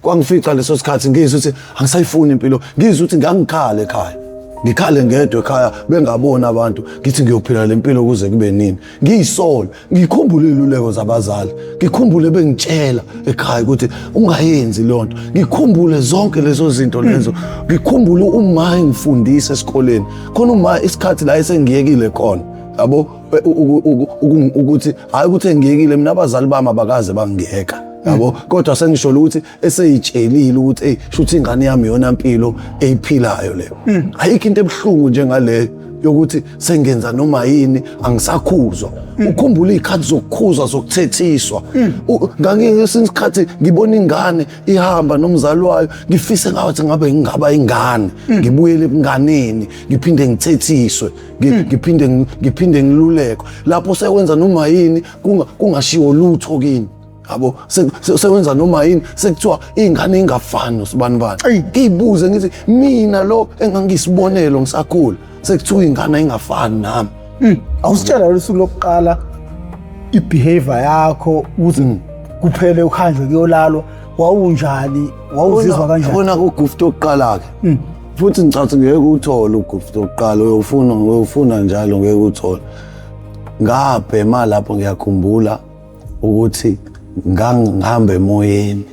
Kwangifica leso sikhathi ngizwa ukuthi angisayifuni impilo, ngizwa ukuthi ngangikhala ekhaya. Ngikhale ngedwa ekhaya bengaboni abantu, ngithi ngiyophila le mpilo kuze kube nini. Ngiyisole, ngikhumbule iziluleko zabazali, ngikhumbule bengitshela ekhaya ukuthi ungayenzi leyo nto. Ngikhumbule zonke lezo zinto lezo. Ngikhumbule uma engifundisa esikoleni. Khona uma isikhathi la esengiyekile khona. Yabo ukuthi hayi ukuthi engiyekile mina, abazali bami abakaze bangiyeka. Yabo, kodwa sengisholo ukuthi eseyitshelile ukuthi hey, shuthi ingane yami iyona mpilo eyiphilayo leyo. Ayikho into ebuhlungu njengaleyo yokuthi sengenza noma yini, angisakhuzwa. Ukhumbula izikhathi zokukhuzwa, zokuthethiswa. Ngangingesinye isikhathi ngibona ingane ihamba nomzali wayo, ngifise ngathi ngabe ngingaba ingane, ngibuyele ebunganeni, ngiphinde ngithethiswe, ngiphinde ngilulekwe lapho sekwenza noma yini, kungashiwo lutho kini. Yabo, sewenza noma yini, sekuthiwa ingane ingafani nosibanibani. Ngiyibuze ngithi mina lo engangisibonelo ngisakhula, sekuthiwa ingane ingafani nami. Awusitshela lolu suku lokuqala, i-behavior yakho ukuze kuphele uhanjwe kuyolalwa, wawunjani, wawuzizwa kanjani? Yabona kuguft okuqala-ke, futhi ngicathi ngeke uthole uguft okuqala, uyofuna uyofuna njalo, ngeke uthole. Ngabhema lapho, ngiyakhumbula ukuthi ngangihamba emoyeni,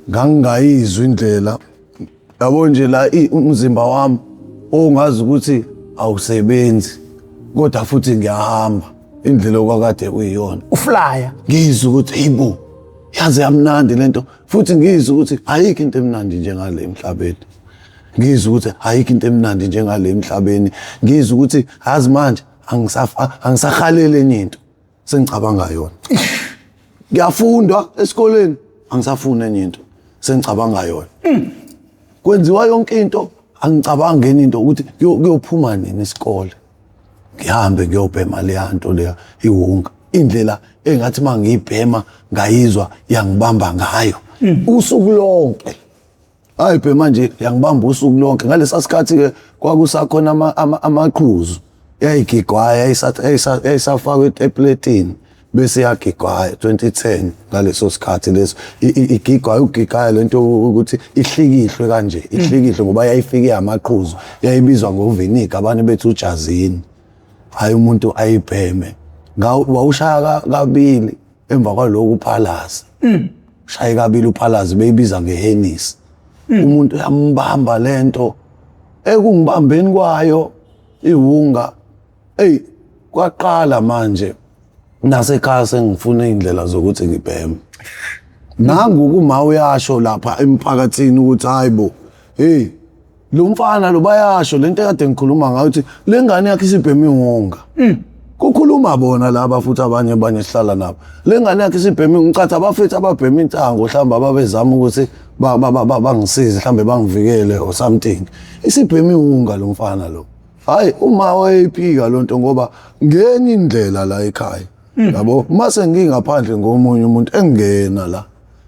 ngangingayizwa indlela, yabo nje la umzimba wami ongazi ukuthi awusebenzi, kodwa futhi ngiyahamba indlela okwakade kuyiyona. Uflya. Ngizwa ukuthi hayibo, yaze yamnandi lento, futhi ngizwa ukuthi ayikho into emnandi njengale emhlabeni. Ngizwa ukuthi ayikho into emnandi njengale emhlabeni. Ngizwa ukuthi yazi manje angisahaleli enye into, sengicabanga yona. Ngiyafunda esikoleni, angisafuni enye into, sengicabanga yona. Kwenziwa yonke into, angicabangi enye into, ukuthi kuyophuma nini isikole, ngihambe ngiyobhema leya nto leya iwunga. Indlela engathi uma ngiyibhema ngayizwa yangibamba ngayo usuku lonke. Hayi, bhema nje yangibamba usuku lonke. Ngalesa sikhathi-ke kwakusakhona amaqhuzu, yayigigwaya, yayisafakwa epletini bese yagigwaya 2010. Ngaleso sikhathi leso igigwaya, ukugigaya lento ukuthi ihlikihlwe kanje, ihlikihlwe ngoba yayifike yamaqhuzu, yayibizwa ngovinika, abanye bethi ujazini. Hayi, umuntu ayibheme wawushaya kabili, emva kwaloko uphalaza, shaye kabili uphalazi, beyibiza ngehenisi. Umuntu uyambamba lento, ekungibambeni kwayo iwunga, ey, kwaqala manje nasekhaya sengifuna indlela zokuthi ngibheme. Nangu kuma uyasho lapha emphakathini ukuthi hayi bo, hey, lo mfana lo, bayasho lento ekade ngikhuluma ngayo ukuthi le ngane yakhe isibhema iwunga. Kukhuluma bona laba futhi abanye sihlala nabo, le ngane yakhe isibhema. Ngicatha abafethu ababhema insango, mhlawumbe ababezama ukuthi bangisize, mhlawumbe bangivikele or something. Isibhema iwunga lo mfana lo. Hayi, uma wayeyiphika lo nto ngoba ngenye indlela la ekhaya, yabo, mase ngingaphandle ngomunye umuntu engena la,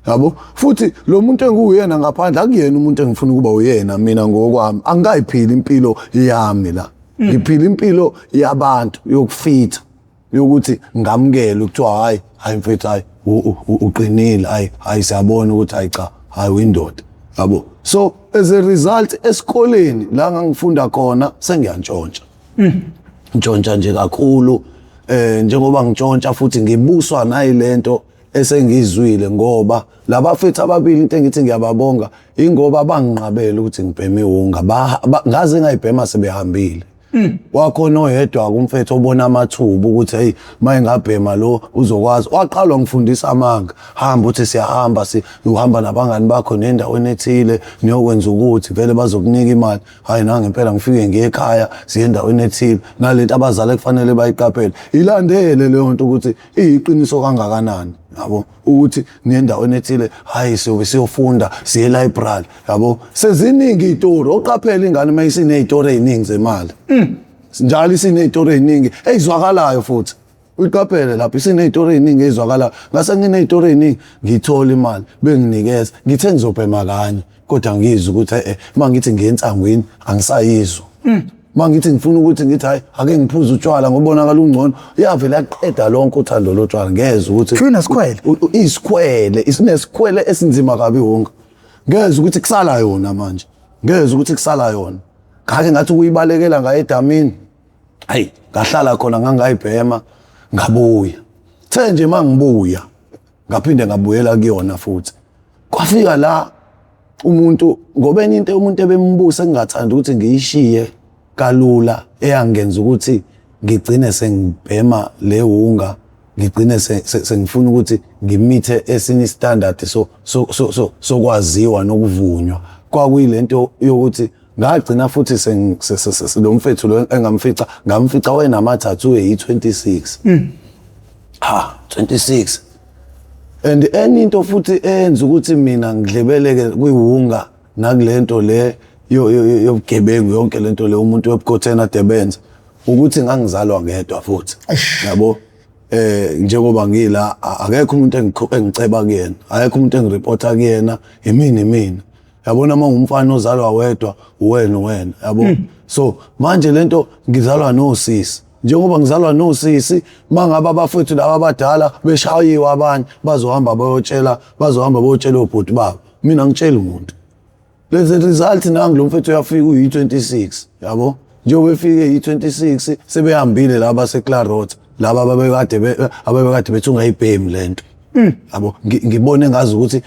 yabo, futhi lo muntu enguwuyena ngaphandle akuyena umuntu engifuna ukuba uyena mina ngokwami. Angikayiphili impilo yami la, ngiphila impilo yabantu yokufitha, yokuthi ngamukele ukuthiwa hayi, hayi mfethu, hayi, uqinile, hayi, hayi, siyabona ukuthi hayi cha, hayi, uyindoda, yabo. So as a result, esikoleni la ngangifunda khona sengiyantshontsha, ntshontsha nje kakhulu. Njengoba ngitshontsha futhi ngibuswa nayilento esengizwile, ngoba labafethu ababili, into engithi ngiyababonga ingoba banginqabela ukuthi ngibheme iwunga. Ngaze ngayibhema sebehambile. Wakhona oyedwa kumfethu obona amathuba ukuthi hey, maye ngabhema lo uzokwazi, waqalwa ngifundisa amanga, hamba uthi siyahamba, si uhamba nabangani bakho nendaweni ethile, niyokwenza ukuthi vele bazokunika imali. Hayi, nangempela ngifike ngiye ekhaya, siye endaweni ethile. Nalento abazali kufanele bayiqaphele, ilandele leyo nto ukuthi iyiqiniso kangakanani, yabo, ukuthi niyendaweni ethile, hayi, siyobe siyofunda, siye library, yabo. Seziningi izitori, oqaphela ingane uma isinezitori eziningi zemali njalo, isinezitori eziningi ezizwakalayo, futhi uyiqaphele lapho isinezitori eziningi ezizwakalayo. Ngase nginezitori eziningi, ngithola imali, benginikeza, ngithe ngizobhema kanye, kodwa ngizwe ukuthi eh, uma ngithi ngiye ensangwini angisayizwa. Mangithi ngifuna ukuthi ngithi hayi ake ngiphuze utshwala ngobonakala ungcono, yavele yaqeda lonke uthando lotshwala. Ngezwe ukuthi Inesikhwele. Isikhwele, isinesikhwele esinzima kabi wonke. Ngezwe ukuthi kusala yona manje. Ngezwe ukuthi kusala yona. Ngake ngathi ukuyibalekela ngaye edamini. Hayi, ngahlala khona ngangayibhema ngabuya. The nje mangibuya ngaphinde ngabuyela kuyona futhi. Kwafika la umuntu ngoba enye into umuntu ebembusa engingathandi ukuthi ngiyishiye kalula eyangenza ukuthi ngigcine sengibhema le wunga, ngigcine sengifuna ukuthi ngimithe esinye istandard so so so so sokwaziwa nokuvunywa, kwakuyilento yokuthi ngagcina futhi lo mfethu lo engamfica, ngamfica wayenama-tattoo eyi-26. Ha, 26. And enye into futhi eyenza ukuthi mina ngidlebeleke kwiwunga nakulento le yobugebengu, yonke lento le umuntu webukhothena debenza, ukuthi ngangizalwa ngedwa futhi, yabo. Njengoba ngila, akekho umuntu engiceba kuyena, akekho umuntu engireporta kuyena, imina imina, yabona. Uma ungumfana ozalwa wedwa, uwena uwena, yabo. So manje lento ngizalwa nosisi, njengoba ngizalwa nosisi, mangabe abafowethu laba abadala beshayiwe abanye, bazohamba bayotshela, bazohamba bayotshela obhuti babo, mina ngitshela umuntu. Lezi result nangu lo mfethu uyafika uyi-26, yabo. Njengoba efike yi-26, sebehambile laba baseClarot, laba ababekade bethi ungayibhemi lento, yabo. Ngibone ngazi ukuthi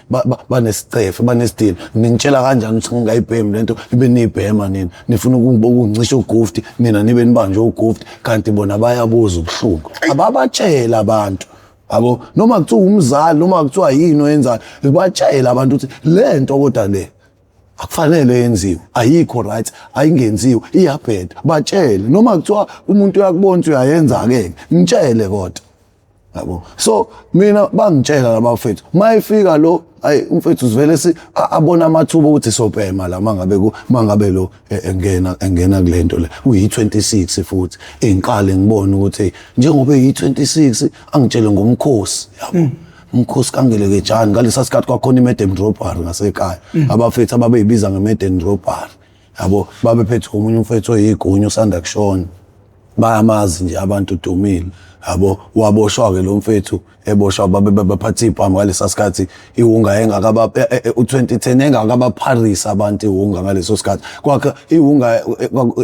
banesicefe, banesidina. Ningitshela kanjani ukuthi ngingayibhemi lento ibe niyibhema nina? Nifuna ukungicisha ugufti, nina nibe nibanjwe ugufti, kanti bona bayabuza ubuhlungu. Ababatshela abantu, yabo, noma kuthiwa umzali, noma kuthiwa yini oyenzayo, batshela abantu ukuthi le nto kodwa le akufanele yenziwe, ayikho right, ayingenziwe, iyabheda. Batshele noma kuthiwa umuntu uyakubona ukuthi uyayenza-ke, ngitshele kodwa, yabo. So mina bangitshela laba bafethu, mayifika lo, ayi, umfethu sivele si abona amathuba ukuthi sobhema la mangabe lo engena kulento le uyi-26 futhi. Engiqale ngibone ukuthi njengoba eyi-26, angitshele ngomkhosi, yabo, umkhosi kangelekejani. Ngalesa sikhathi kwakhona i-maiden robbery ngasekhaya, abafethu ababeyibiza nge-maiden robbery, yabo, babephethe omunye umfethu oyigunya osanda kushona, bayamazi nje abantu, udumile, yabo. Waboshwa-ke lo mfethu, eboshwa babe baphatha ibhamu. Ngalesa sikhathi iwunga engakaba u-2010 engakabapharisi abantu iwunga. Ngaleso sikhathi kwakhe iwunga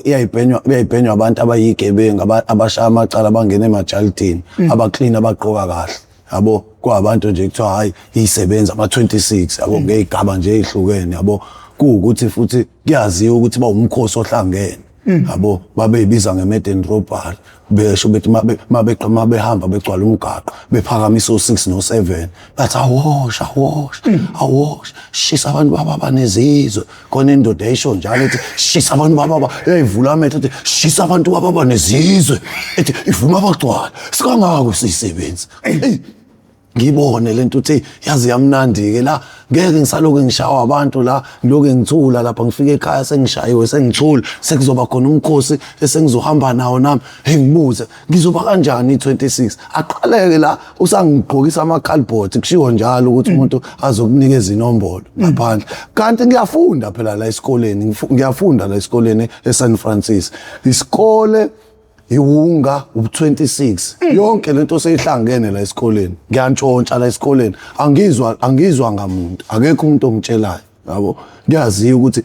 iyayibhenywa abantu abayigebengu, abashaya amacala, abangena emajalidini, abaklini, abagqoka kahle, yabo. Kwabantu nje kuthiwa hayi, iyisebenza ama-26, yabo, ngey'gaba nje ey'hlukene, yabo. Kuwukuthi futhi kuyaziwa ukuthi bawumkhosi ohlangene, yabo, babeyibiza nge-maiden robbery, besho bethi mabeqa mabehamba begcwala umgaqo bephakamisa o-6 no-7, bathi awosha, awosha, awosha, shisa abantu baba banezizwe. Khona indoda eyisho njalo ethi shisa abantu baba, eyivula amehlo ethi shisa abantu baba banezizwe, ethi ivuma abagcwala sikangako siyisebenzi. Eyi, ngibone lento uthi yazi yamnandi-ke la, ngeke ngisaloke ngishawa abantu la, ngiloke ngithula lapha, ngifike ekhaya sengishayiwe, sengithula, sekuzoba khona umkhosi esengizohamba nawo nami. Hey, ngibuze ngizoba kanjani i-26? Aqaleke la usangigqokisa ama-cardboard, kushiwo njalo ukuthi umuntu azokunikeza inombolo ngaphandle, kanti ngiyafunda phela la esikoleni, ngiyafunda la esikoleni eSan Francis, isikole iwunga u-26, yonke lento seyihlangene la esikoleni. Ngiyantshontsha la esikoleni, angizwa, angizwa ngamuntu, akekho umuntu ongitshelayo, yabo. Kuyaziwa ukuthi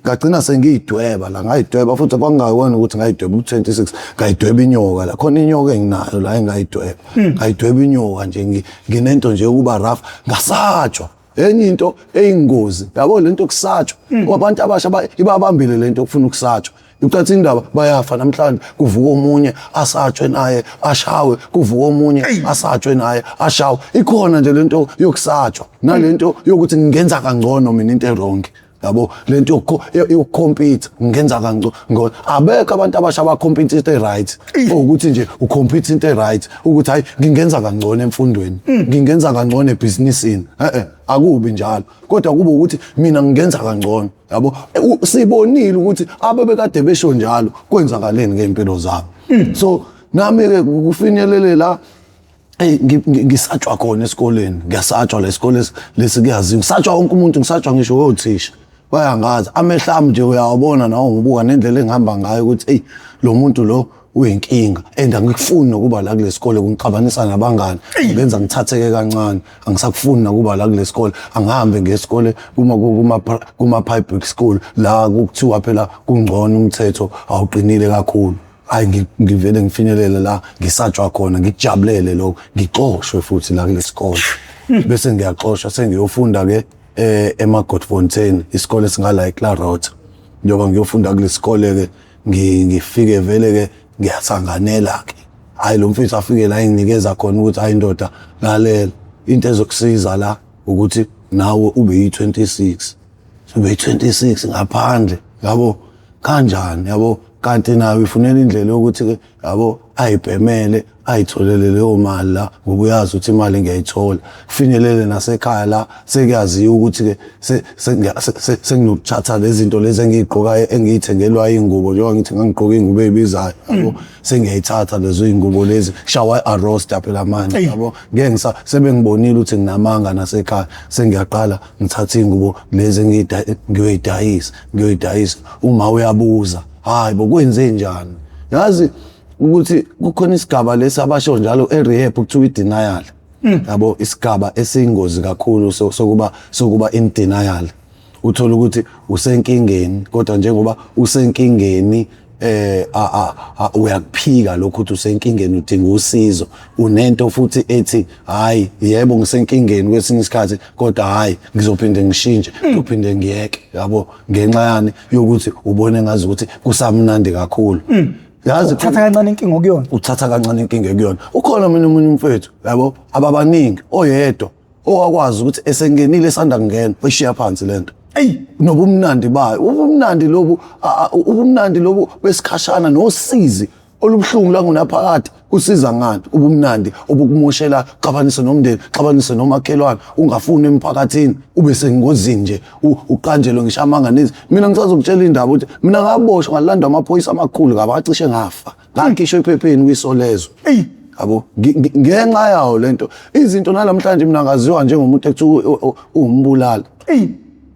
ngagcina sengiyidweba la, ngayidweba futhi kwakungakona ukuthi ngayidweba u-26, ngayidweba inyoka la khona, inyoka enginayo la engayidweba, ngayidweba inyoka nje. Nginento nje yokuba rough, ngasatshwa. Enye into eyingozi, yabo, lento yokusatshwa, abantu abasha ibabambile lento yokufuna ukusatshwa. Ucathi indaba bayafa namhlanje, kuvuka omunye asatshwe naye ashawe, kuvuka omunye asatshwe naye ashawe. Ikhona nje lento yokusatshwa nalento yokuthi ngingenza kangcono mina into e-wrong, yabo, lento yokucompete, ngingenza kangcono. Abekho abantu abasha abacompete into e-right, ukuthi nje ucompete into e-right, ukuthi hayi, ngingenza kangcono emfundweni, ngingenza kangcono ebhizinisini. Eh, akubi njalo, kodwa kube ukuthi mina ngingenza kangcono, yabo. Sibonile ukuthi abebekade besho njalo kwenzakaleni ngey'mpilo zabo. So nami-ke kufinyelele la. Hey, ngisatshwa khona esikoleni, ngiyasatshwa la esikole lesi, kuyaziwa ngisatshwa wonke umuntu, ngisatshwa ngisho othisha. Bayangazi amehlo ami nje uyawabona nawe ngibuka nendlela engihamba ngayo ukuthi eyi lo muntu lo uyinkinga and angikufuni nokuba la kule sikole kungixabanisa nabangani ngenza ngithatheke kancane angisakufuni nokuba la kule sikole angihambe ngesikole kuma kuma kuma public school la kuthiwa phela kungcono umthetho awuqinile kakhulu. Hayi, ngivele ngifinyelele la ngisatshwa khona, ngikujabulele lokho, ngixoshwe futhi la kule sikole. Bese ngiyaxoshwa sengiyofunda ke eMagodfontein, isikole singala eClarot. Njengoba ngiyofunda kule sikole ke ngifike vele ke ngiyasanganela ke. Hayi, lo mfethu afike la enginikeza khona ukuthi hayi ndoda, lalela, into ezokusiza la ukuthi nawe ube yi-26, ube yi-26 ngaphandle, yabo, kanjani, yabo, kanti nayo ifunela indlela yokuthi ke, yabo, ayibhemele ayitholele leyo mali la, ngoba uyazi ukuthi imali ngiyayithola. Kufinyelele nasekhaya la sekuyaziwa ukuthi ke senginokuthatha lezi zinto lezi engiyigqokayo engiyithengelwa iy'ngubo, njengoba ngithi ngangigqoka iy'ngubo ey'bizayo, yabo, sengiyayithatha lezo iy'ngubo lezi, shawa i-arosta phela manje, yabo, ngeke ngisa sebengibonile ukuthi nginamanga nasekhaya, sengiyaqala ngithatha iy'ngubo lezi ngiyoyidayisa, ngiyoyidayisa. Uma uyabuza, hayi bo, kwenze njani? Yazi ukuthi kukhona isigaba lesi abasho njalo e-rehab kuthiwa i-denial, yabo, isigaba esiyingozi kakhulu sokuba in denial. Uthola ukuthi usenkingeni, kodwa njengoba usenkingeni uyakuphika lokho ukuthi usenkingeni, udinga usizo, unento futhi ethi hayi yebo ngisenkingeni kwesinye isikhathi, kodwa hayi ngizophinde ngishintshe, ngizophinde ngiyeke, yabo, ngenxa yani yokuthi ubone ngazi ukuthi kusamnandi kakhulu. Yazi uthatha kancane inkinga okuyona, uthatha kancane inkinga ekuyona. Ukhona mina omunye umfethu, yabo, ababaningi, oyedwa owakwazi ukuthi esengenile esanda kungena oyishiya phansi lento. Eyi, nobumnandi bayo, ubumnandi lobu, ubumnandi lobu besikhashana nosizi olubuhlungu langunaphakade kusiza ngani ubumnandi obukumoshela, xabanise nomndeni, xabanise nomakhelwane, ungafuni emphakathini, ube sengozini nje, uqanjelwe ngisho amanga nezi. Mina ngisazokutshela indaba ukuthi mina ngaboshwa ngalandwa amaphoyisa amakhulu kabi, acishe ngafa, ngakhishwa ephepheni kwisolezwe. Eyi. Yabo, ngenxa yawo lento izinto nalamhlanje mina ngaziwa njengomuntu ekuthiwa uwumbulali. Eyi.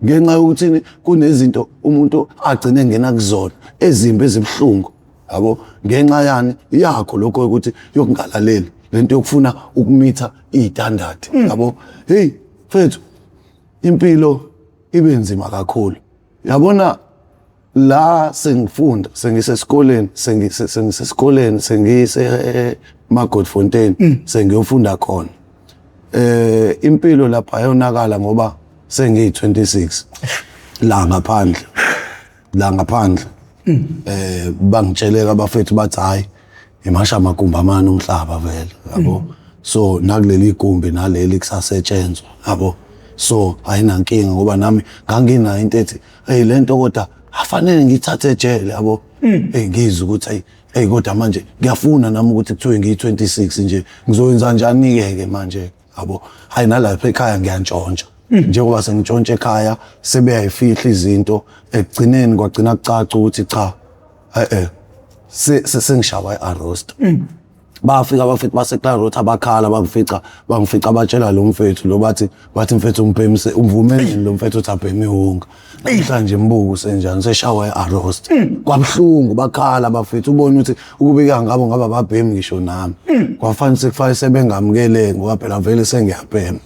Ngenxa yokuthi kunezinto umuntu agcine engena kuzona ezimbi ezibuhlungu, yabo, ngenxa yani yakho lokho ukuthi yokungalaleli lento yokufuna ukumitha izitandard, yabo. Hey mfethu, impilo ibe nzima kakhulu, yabona. La sengifunda sengisesikoleni, sengisesikoleni, sengise Magodfontein, sengiyofunda khona. Impilo lapha yonakala ngoba sengiyi-26 la ngaphandle, la ngaphandle. Bangitsheleka abafethu bathi hayi imasha amagumbi amane umhlaba vele, yabo. So nakuleli gumbi naleli kusasetshenzwa, yabo. So ayinankinga ngoba nami nganginayo into ethi hey lento kodwa afanele ngithathe ejele, yabo. Hey ngizwe ukuthi hey hey kodwa manje ngiyafuna nami ukuthi kuthiwe ngiyi-26 nje, ngizoyenza njani ke ke manje, yabo. Hayi nalapha ekhaya ngiyantshontsha, njengoba sengitshontsha ekhaya sebeyayifihla izinto, ekugcineni kwagcina kucaca ukuthi cha sengishawa i-arrest. Bafika abafethu baseClarot abakhala, bangifica batshela lo mfethu lo, bathi mfethu umbhemise umvumeleni lo mfethu uthi abheme iwunga namhlanje, mbuku senjani seshawa i-arrest. Kwabuhlungu, bakhala abafethu, ubone ukuthi ukubika ngabo ngaba babhemi ngisho nami kwafanele sekufanele sebengamukele ngoba phela vele sengiyabhema,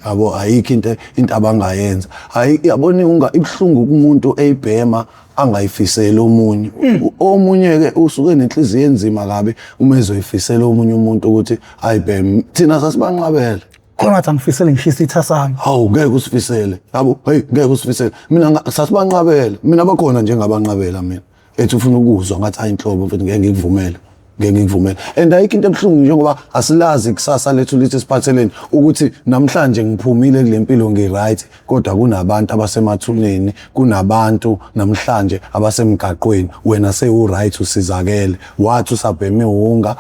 yabo. Ayikho into abangayenza. Hayi yabona unga ibuhlungu kumuntu eyibhema angayifiseli omunye. Omunye ke usuke nenhliziyo enzima kabi uma ezoyifisela omunye umuntu ukuthi ayibheme. Thina sasibanqabela. Khona ngathi angifisele ngishisa itha sami. Hawu ngeke usifisele, yabo, hey ngeke usifisele. Mina sasibanqabela, mina bakhona njengabanqabela mina ethi ufuna ukuzwa ngathi hayi inhlobo mfethu ngeke ngikuvumele, ngeke ngikuvumele. And ayikho into ebuhlungu njengoba asilazi kusasa lethu lithi siphatheleni ukuthi namhlanje ngiphumile kule mpilo ngi-right, kodwa kunabantu abasemathuneni, kunabantu namhlanje abasemgaqweni, wena sewu-right usizakele, wathi usabhema iwunga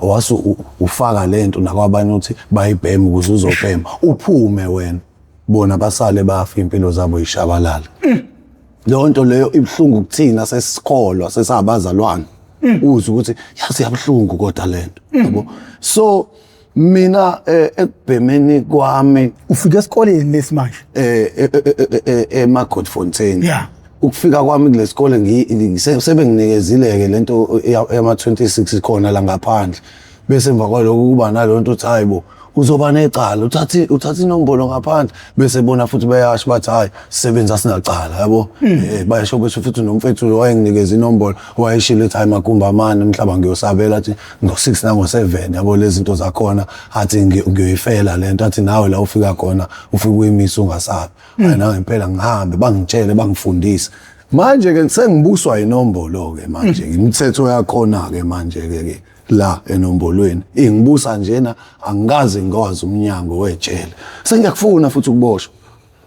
wasu ufaka lento nakwabanye ukuthi bayibheme ukuze uzobhema uphume wena, bona basale bafa impilo zabo ishabalala. Leyo nto leyo ibuhlungu kuthina sesikholwa sesabazalwane, uzwe ukuthi yazi yabuhlungu kodwa lento, yabo. So Mina ekubhemeni kwami Ufike esikoleni lesi manje. Ema-Godfontein. Ukufika kwami kule sikole sebenginikezile-ke lento yama-26 ikhona la ngaphandle. Bese emva kwaloko kuba nalonto uthi hayi bo, uzoba necala, uthatha inombolo ngaphandle, bese bona futhi bayasho bathi hayi, sisebenza sinacala, yabo. Bayasho bese futhi nomfethu wayenginikeza inombolo, wayeshilo ethi hayi magumbi amane umhlaba ngiyosabela, athi ngo-6 nango-7, yabo, lezi zinto zakhona, athi ngiyoyifela lento, athi nawe la ufika khona ufike uyimisa ungasabi. Hayi nangempela ngihambe bangitshele bangifundise. Manje ke sengibuswa inombolo ke manje, imithetho yakhona ke manje ke la enombolweni ingibusa njena, angikaze ngikwazi umnyango wejele. Sengiyakufuna futhi ukuboshwa.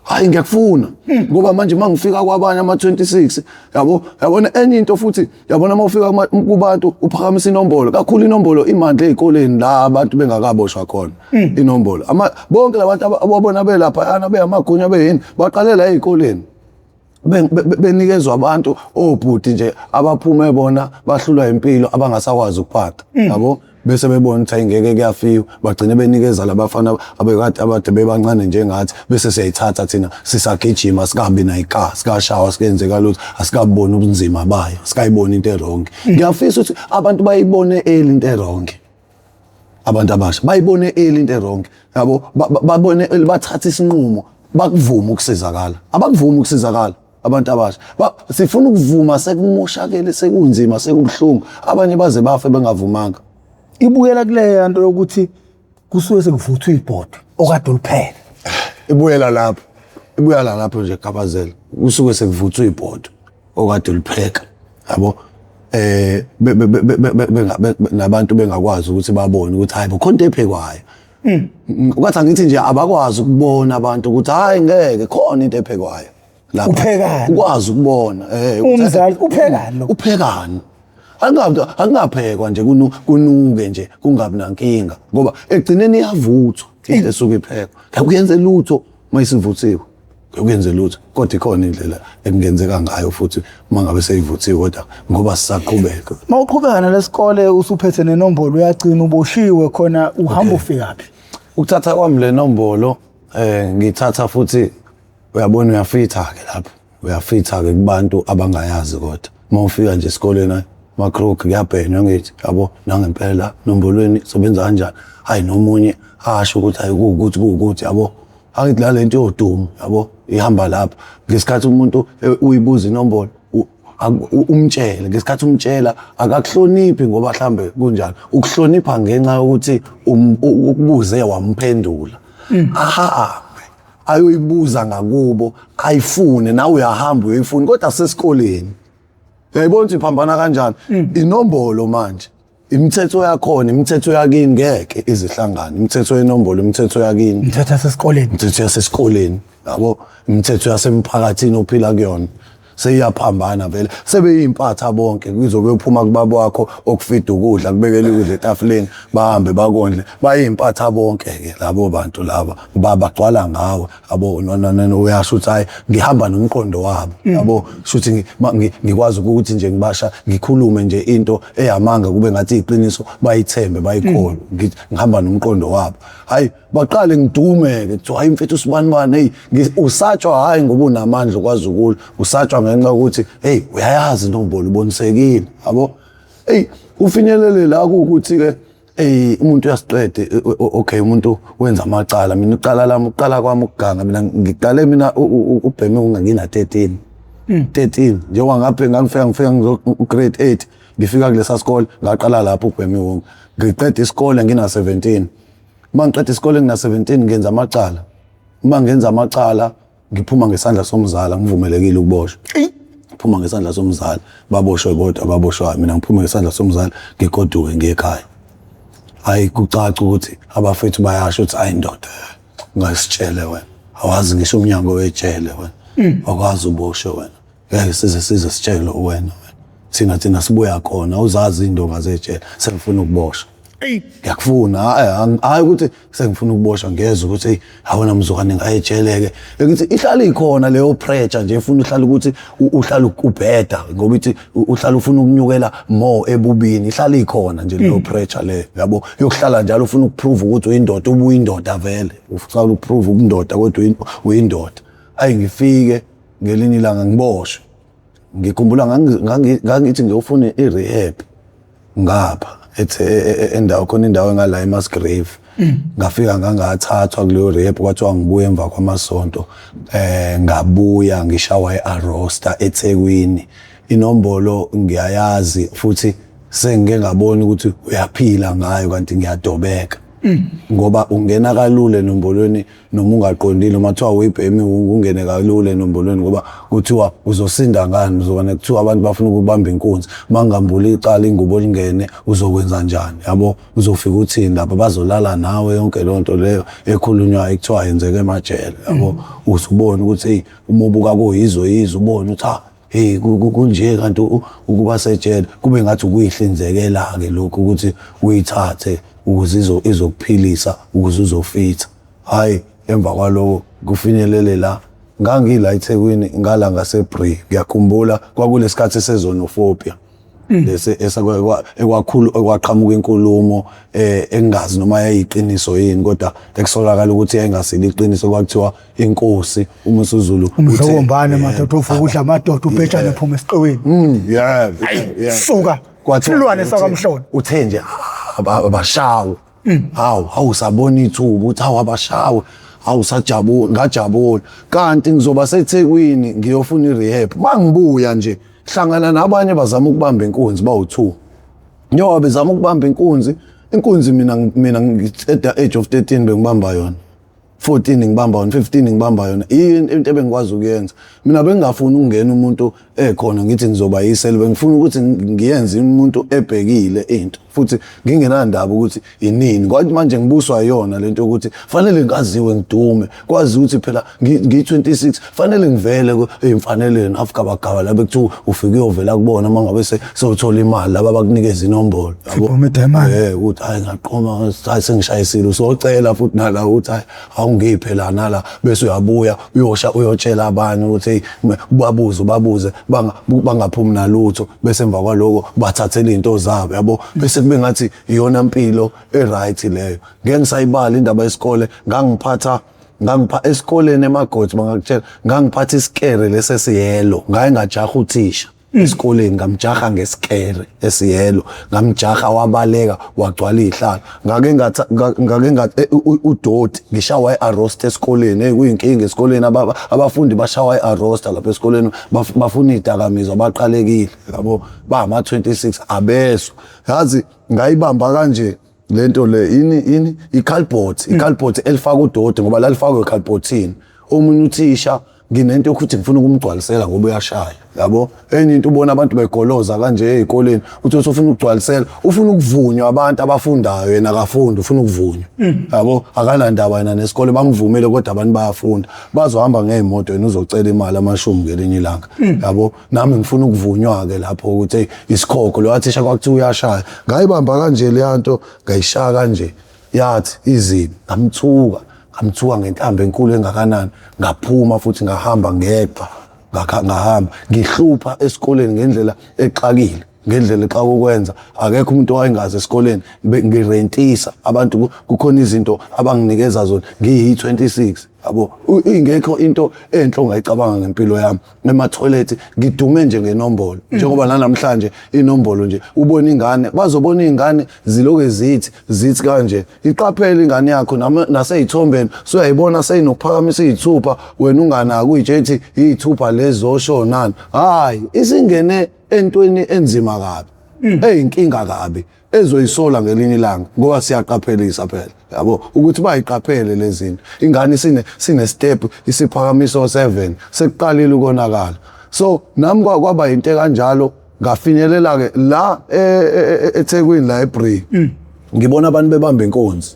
Hayi ngiyakufuna ngoba manje mangifika kwabanye ama-26, yabo, yabona enye into futhi, yabona mawufika kubantu uphakamisa inombolo kakhulu, inombolo imandla ezikoleni la abantu bengakaboshwa khona inombolo. Bonke labantu ababona belapha yana beyamagunya beyini baqalela ezikoleni, benikezwa abantu obhuti nje abaphume bona bahlulwa impilo, abangasakwazi ukuphatha, yabo, bese bebona ukuthi ayingeke kuyafiwa, bagcine benikeza labafana abekade abade bebancane njengathi, bese siyayithatha thina sisagijima, sikabi nayika sikashawa sikenzeka lutho, asikaboni ubunzima bayo, sikayibona into e-wrong. Ngiyafisa ukuthi abantu bayibone early into e-wrong, abantu abasha bayibone early into e-wrong, yabo, babone early, bathathe isinqumo, bakuvuma ukusizakala. Abakuvuma ukusizakala abantu abasha. Sifuna ukuvuma sekumoshakele, sekunzima, sekubuhlungu, abanye baze bafe bengavumanga. Ibuyela kuleya nto yokuthi kusuke sekuvuthwa ibhodo okade ulipheka. Ibuyela lapho, ibuyela lapho nje Khabazela, kusuke sekuvuthwa ibhodo okade ulipheka, yabo, nabantu bengakwazi ukuthi babone ukuthi hayi bo, khona into ephekwayo. Kwathi angithi nje abakwazi ukubona abantu ukuthi hayi ngeke khona into ephekwayo lapha. Uphekani? Ukwazi ukubona Umzali uphekani lo? Uphekani? Akungaphekwa nje kunuke nje kungabi nankinga, ngoba ekugcineni iyavuthwa into esuke iphekwa. Akuyenze lutho mayisivuthiwe, akuyenze lutho, kodwa ikhona indlela ekungenzeka ngayo futhi uma ngabe seyivuthiwe, kodwa ngoba sisaqhubeka. Mawuqhubeka nalesikole usuphethe nenombolo, uyagcina uboshiwe khona, uhamba ufikaphi? Ukuthatha kwami le nombolo, ngithatha futhi, uyabona, uyafitha ke lapho, uyafitha ke kubantu abangayazi, kodwa uma ufika nje esikoleni makrook kuyabhenywa, ngithi yabo nangempela nombolweni sebenza kanjani, hayi nomunye asho ukuthi hayi kuwukuthi kuwukuthi, yabo, angithi la lento yodumo, yabo, ihamba lapha ngesikhathi umuntu uyibuza inombolo, umtshele ngesikhathi umtshela akakuhloniphi, ngoba mhlambe kunjalo ukuhlonipha ngenxa yokuthi ukubuze wamphendula, ahambe ayoyibuza ngakubo ayifune, nawe uyahamba uyoyifuna, kodwa sesikoleni uyayibona ukuthi iphambana kanjani inombolo manje, imithetho yakhona, imithetho yakini ngeke izihlangane, imithetho yenombolo, imithetho yakini, Imithetho yasesikoleni. Imithetho yasesikoleni, yabo, imithetho yasemphakathini ophila kuyona seyiyaphambana vele, sebeyimpatha bonke, kuzobe uphuma kubaba wakho okufida ukudla, kubekela ukudla etafuleni, bahambe bakondle, bayimpatha bonke ke labo bantu laba, babagcwala ngawe, yabo, no uyasho ukuthi hayi ngihamba nomqondo wabo, yabo, shuthi ngikwazi ukuthi nje ngibasha ngikhulume nje into eyamanga kube ngathi iqiniso, bayithembe bayikholwe, ngithi ngihamba nomqondo wabo. Hayi baqale ngidume ke, kuthiwa hayi mfethu sibanibani, hey usatshwa, hayi ngoba unamandla ukwazi ukulwa, usatshwa ngenxa yokuthi hey uyayazi inombolo, ubonisekile, yabo. Hey ufinyelele la ukuthi ke hey umuntu uyasiqede, okay umuntu wenza amacala. Mina uqala lami, uqala kwami ukuganga, mina ngiqale mina ubheme ngina 13 13, njengoba ngaphe ngangifika ngizo grade 8, ngifika kulesa sikole ngaqala lapho ubheme wonke, ngiqeda isikole ngina 17. Uma ngiqeda isikole ngina 17 ngenza amacala, uma ngenza amacala ngiphuma ngesandla somzala, ngivumelekile ukuboshwa, ngiphuma ngesandla somzala, baboshwe kodwa ababoshwayo, mina ngiphuma ngesandla somzala, ngigoduke ngiye ekhaya. Hayi kucaca ukuthi abafethu bayasho ukuthi hayi ndoda, ungasitshele wena, awazi ngisho umnyango wejele wena, awukwazi uboshwe wena, ngeke size sitshele wena, thina sibuya khona, uzazi indonga zejele, sengifuna ukuboshwa. Ngiyakufuna, hhayi hhayi ukuthi sengifuna ukuboshwa, ngiyezwa ukuthi hey, awona mzukwane ngayejeleke. Ngithi ihlala ikhona leyo pressure nje, ifuna uhlala ukuthi uhlala ubheda ngoba ithi uhlala ufuna ukunyukela more ebubini, ihlala ikhona nje leyo pressure leyo, yabo, yokuhlala njalo ufuna ukuprove ukuthi uyindoda, ubuyindoda vele, ufuna ukuprove ubundoda kodwa uyindoda. Ayi, ngifike ngelinye ilanga ngiboshwe. Ngikhumbula ngangithi ngiyofuna i-rehab ngapha ethe endawo khona, indawo engala eMusgrave. Ngafika ngangathathwa kuleyo rehab, kwathiwa ngibuye emva kwamasonto. Ngabuya ngishawa e-Arosta eThekwini. Inombolo ngiyayazi futhi sengike ngabona ukuthi uyaphila ngayo, kanti ngiyadobeka ngoba ungena kalula enombolweni noma ungaqondile. Uma kuthiwa uyibhemi ungene kalula enombolweni ngoba kuthiwa uzosinda ngani, uzobane kuthiwa abantu bafuna ukubamba inkunzi, mangambula icala ingubo lingene, uzokwenza njani, yabo? Uzofika uthini lapha? Bazolala nawe, yonke leyo nto leyo ekhulunywayo ekuthiwa yenzeka emajele, yabo. Usubona ukuthi hey, uma ubuka kuyizo yizo, ubone ukuthi ah, hey, kunje kanti ukuba sejele kube ngathi ukuyihlinzekela-ke lokhu ukuthi uyithathe ukuze izokuphilisa, ukuze uzofitha. Hhayi, emva kwaloko kufinyelele la ngangila eThekwini ngala ngaseBree. Ngiyakhumbula kwakulesikhathi sexenophobia lesi ekwakhulu ekwaqhamuka inkulumo engazi noma yayiqiniso yini, kodwa ekusolakala ukuthi yayingasilo iqiniso. Kwakuthiwa inkosi uMisuzulu Umdlokombane madoda, uvuka udla amadoda, ubhejane phuma esiqiwini. Yeah. Suka. Silwane sakamhlolo. Uthe nje abashawe. Hawu hawu, sabona ithuba ukuthi hawu, abashawe. Hawu, sajabula, ngajabula. Kanti ngizoba seThekwini ngiyofuna i-rehab. Mangibuya nje hlangana nabanye bazama ukubamba inkunzi bawu2. Njengoba bezama ukubamba inkunzi, inkunzi mina at the age of 13 bengibamba yona. 14 ngibamba yona, 15 ngibamba yona. Into ebengikwazi ukuyenza. Mina bengingafuni ukungena umuntu ekhona ngithi ngizoba yisele, bengifuna ukuthi ngiyenze umuntu ebhekile into, futhi ngingenandaba ukuthi inini. Kwathi manje ngibuswa yona lento yokuthi fanele ngaziwe, ngidume, kwazi ukuthi phela ngiyi-26, fanele ngivele ey'mfanelweni afukabagaba la bekuthiwa ufike uyovela kubona uma ngabe sewuthola imali, laba abakunikeza inombolo, yabo. Sibhome diamond. Ukuthi hayi, ngaqoma, hayi, sengishayisile, usocela futhi nala ukuthi hayi, awungiphe la nala, bese uyabuya uyosha uyotshela abanye ukuthi hey, ubabuze ubabuze bangaphumi nalutho, bese emva kwaloko bathathela izinto zabo, yabo. Bese kube ngathi iyona mpilo e-right leyo. Ngeke ngisayibala indaba yesikole. Ngangiphatha ngangipha esikoleni emagothi, bangakutshela, ngangiphatha isikere lesi esiyelo, ngaye ngajaha uthisha esikoleni, ngamjaha ngesikere esiyelo, ngamjaha wabaleka wagcwala izihlalo. Ngake ngatha ngake ngathi udoti, ngishawa i-arrest esikoleni. Hey, kuyinkinga esikoleni, abafundi bashawa i-arrest lapha esikoleni, bafuna izidakamizwa, baqalekile, yabo, ba ama-26 abezwa. Yazi ngayibamba kanje lento le, yini yini, i-cardboard, i-cardboard elifaka udoti ngoba lalifakwe e-cardboardini. Omunye uthisha nginento yokuthi ngifuna ukumgcwalisela ngoba uyashaya, yabo. Enye into, ubona abantu begoloza kanje ey'koleni, uthi usufuna ukugcwalisela, ufuna ukuvunywa abantu abafundayo, yena akafundi, ufuna ukuvunywa, yabo. Akanandaba yena nesikole, bamvumile kodwa abantu bayafunda, bazohamba ngey'moto, yena uzocela imali amashumi ngelinye ilanga, yabo. Nami ngifuna ukuvunywa-ke lapho ukuthi hey, isikhokho lo wathisha kwakuthiwa uyashaya. Ngayibamba kanje leya nto, ngayishaya kanje, yathi izibi, ngamthuka, ngamthuka ngenhlamba enkulu engakanani. Ngaphuma futhi ngahamba ngeqa, ngahamba ngihlupha esikoleni ngendlela exakile, ngendlela exaka ukwenza. Akekho umuntu owayengazi esikoleni. Ngirentisa abantu, kukhona izinto abanginikeza zona ngiyi-26, yabo. Ingekho into enhle ongayicabanga ngempilo yami. Emathoyilethi ngidume nje ngenombolo, njengoba nanamhlanje inombolo nje. Ubona ingane, bazobona iy'ngane ziloke zithi kanje, iqaphele ingane yakho nasey'thombeni suyayibona seyinokuphakamisa iy'thupha, wena unganaki, uyitshe ethi iy'thupha lezi zosho nani. Hhayi, isingene entweni enzima kabi, eyinkinga kabi, ezoyisola ngelinye ilanga, ngoba siyaqaphelisa phela, yabo, ukuthi bayiqaphele lezi zinto. Ingane sine step isiphakamiso 7, sekuqalile ukonakala. So nami kwaba into kanjalo. Ngafinyelela ke la eThekwini la eBree, ngibona abantu bebamba inkunzi.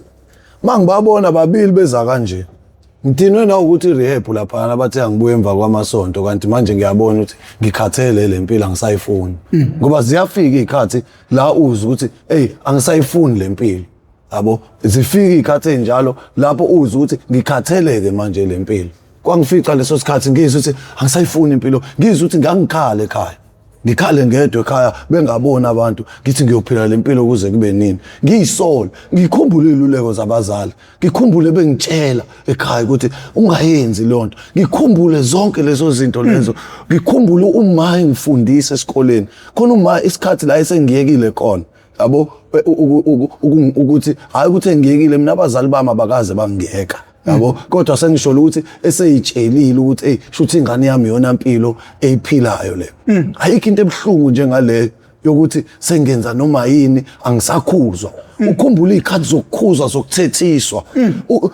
Mangibabona babili beza kanje. Ngidinwe na ukuthi rehab laphana bathe angibuye emva kwamasonto kanti manje ngiyabona ukuthi ngikhathele le mpilo angisayifuni. Ngoba ziyafika izikhathi la uzwa ukuthi hey angisayifuni le mpilo. Yabo zifika izikhathi ezinjalo lapho uzwa ukuthi ngikhatheleke manje le mpilo. Kwangifica leso sikhathi ngizwa ukuthi angisayifuni impilo, ngizwa ukuthi ngangikhala ekhaya. Ngikhale ngedwa ekhaya bengaboni abantu ngithi ngiyophila le mpilo kuze kube nini. Ngiyisole, ngikhumbule iziluleko zabazali, ngikhumbule bengitshela ekhaya ukuthi ungayenzi leyo nto. Ngikhumbule zonke lezo zinto lezo. Ngikhumbule uma engifundisa esikoleni. Khona uma isikhathi la esengiyekile khona. Yabo ukuthi hayi ukuthi engiyekile mina abazali bami abakaze bangiyeka. Yabo kodwa sengisholo ukuthi eseyitshelile ukuthi hey shuthi ingane yami iyona mpilo eyiphilayo le. Ayikho into ebuhlungu njengaleyo yokuthi sengenza noma yini angisakhuzwa. Ukhumbula izikhathi zokukhuzwa zokuthethiswa.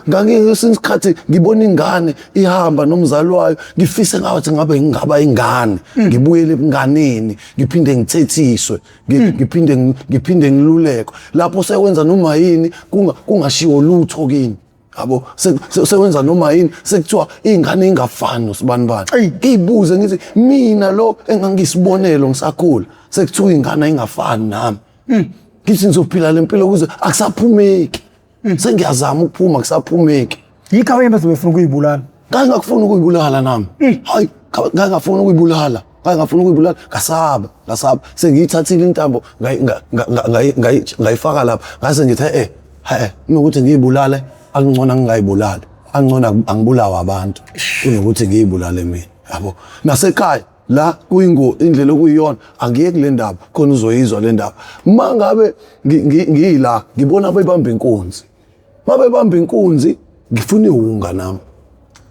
Ngangesinye isikhathi ngibona ingane ihamba nomzali wayo ngifise ngathi ngabe ngingaba ingane ngibuyele ebunganeni ngiphinde ngithethiswe ngiphinde ngilulekwe lapho sekwenza noma yini kungashiwo lutho kini. Yabo sewenza noma yini sekuthiwa ingane ingafani nosibanibani. Ngiyibuze ngithi mina lo engangisibonelo ngisakhula sekuthiwa ingane ingafani nami. Ngithi ngizophila le mpilo kuze akusaphumeki. Sengiyazama ukuphuma kusaphumeki. Yikho abanye bazobe befuna ukuyibulala. Ngangingakufuni ukuyibulala nami. Hayi ngangingafuni ukuyibulala. Ngangingafuni ukuyibulala ngasaba, ngasaba. Sengiyithathile intambo ngayifaka lapha. Ngase ngithi eh eh kunokuthi ngiyibulale akungcono ngingayibulali. Angcono angibulawa abantu kunokuthi ngiyibulale mina. Yabo. Nasekhaya la kuyingo indlela okuyiyona angiyeki le ndaba khona uzoyizwa le ndaba. Mangabe ngiyila ngibona bebamba inkunzi. Mabebamba inkunzi ngifuna iwunga nami.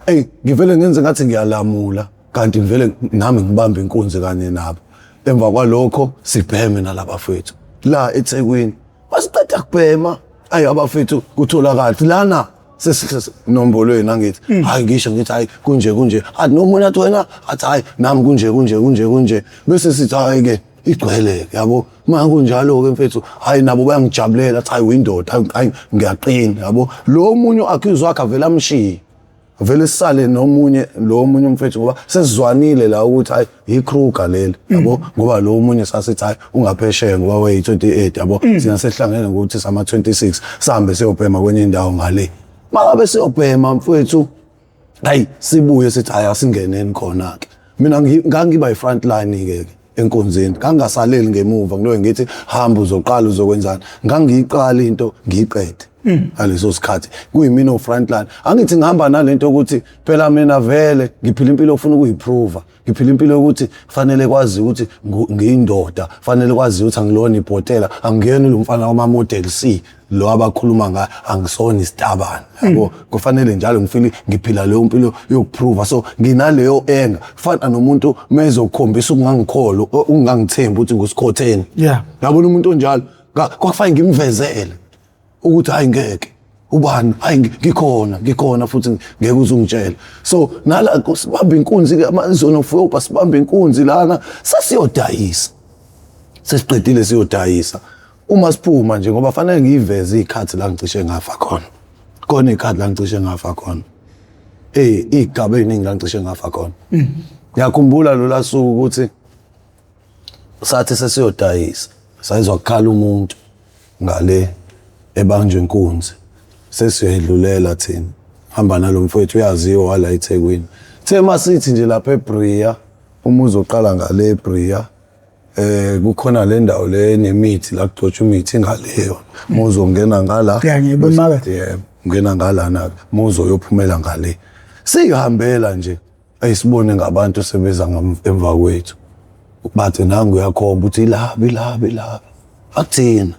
Ey ngivele ngenze ngathi ngiyalamula kanti ngivele nami ngibamba inkunzi kanye nabo. Emva kwalokho sibheme nalabafethu la eThekwini. Masiqeda kubhema ayi abafethu kutholakala lana sesinombolweni angithi hayi ngisho ngithi hayi kunje kunje athi nomunye athi wena athi hayi nami kunje kunje kunje kunje bese sithi hayi ke igcwele yabo uma kunjalo ke mfethu hayi nabo bayangijabulela athi hayi uyindoda hayi ngiyaqina yabo lo munye u-accuse wakhe avele amshiye vele sisale nomunye lo omunye umfethu ngoba sesizwanile la ukuthi hayi yiKruger leli yabo ngoba lo omunye sasithi hayi ungaphesheya ngoba weyi-28 yabo sina sehlangene ngokuthi sama 26 sihambe siyobhema kwenye indawo ngale mangabe siyobhema mfethu hayi sibuye sithi hayi asingeneni khona ke mina ngangiba i-front line ke enkonzeni ngangasaleli ngemuva ngiloye ngithi hamba uzoqala uzokwenzani ngangiyiqala into ngiyiqede ngaleso sikhathi kuyimina o-front line angithi ngihamba nalento ukuthi phela mina vele ngiphila impilo ofuna ukuyiprova ngiphila impilo yokuthi fanele kwazi ukuthi ngiyindoda fanele kwazi ukuthi angilona ibhotela angiyena lo mfana wama-model C lo abakhuluma ngayo angisona isitabane yabo kufanele njalo ngifile ngiphila leyo mpilo yokuprova so nginaleyo enga fana nomuntu mezokhombisa ukungangikholwa ukungangithembi ukuthi ngusikhotheni yabona umuntu onjalo kwakufanele ngimvezele ukuthi hayi ngeke ubani hayi ngikhona ngikhona futhi ngeke uzungitshela so nala sibamba inkunzi ke amazona sibamba inkunzi lana sesiyodayisa sesiqedile siyodayisa uma siphuma nje ngoba fanele ngiyiveze izikhathi la ngicishe ngafa khona khona izikhathi la ngicishe ngafa khona eh igaba eziningi la ngicishe ngafa khona ngiyakhumbula lola suku ukuthi sathi sesiyodayisa sayizwa kukhala umuntu ngale ebanjwe inkunzi sesiyedlulela thina hamba nalo mfowethu uyaziwa wala eThekwini the masithi nje lapha eBria uma uzoqala ngale eBria kukhona le ndawo le nemithi la kugcotshwa imithi ngaleyo uma uzongena ngala ngiyibona yebo ungena ngalana ke uma uzoyophumela ngale sihambela nje ayisibone ngabantu sebeza emva kwethu bathi nangu uyakhomba uthi ilabi ilabi ilabi akuthina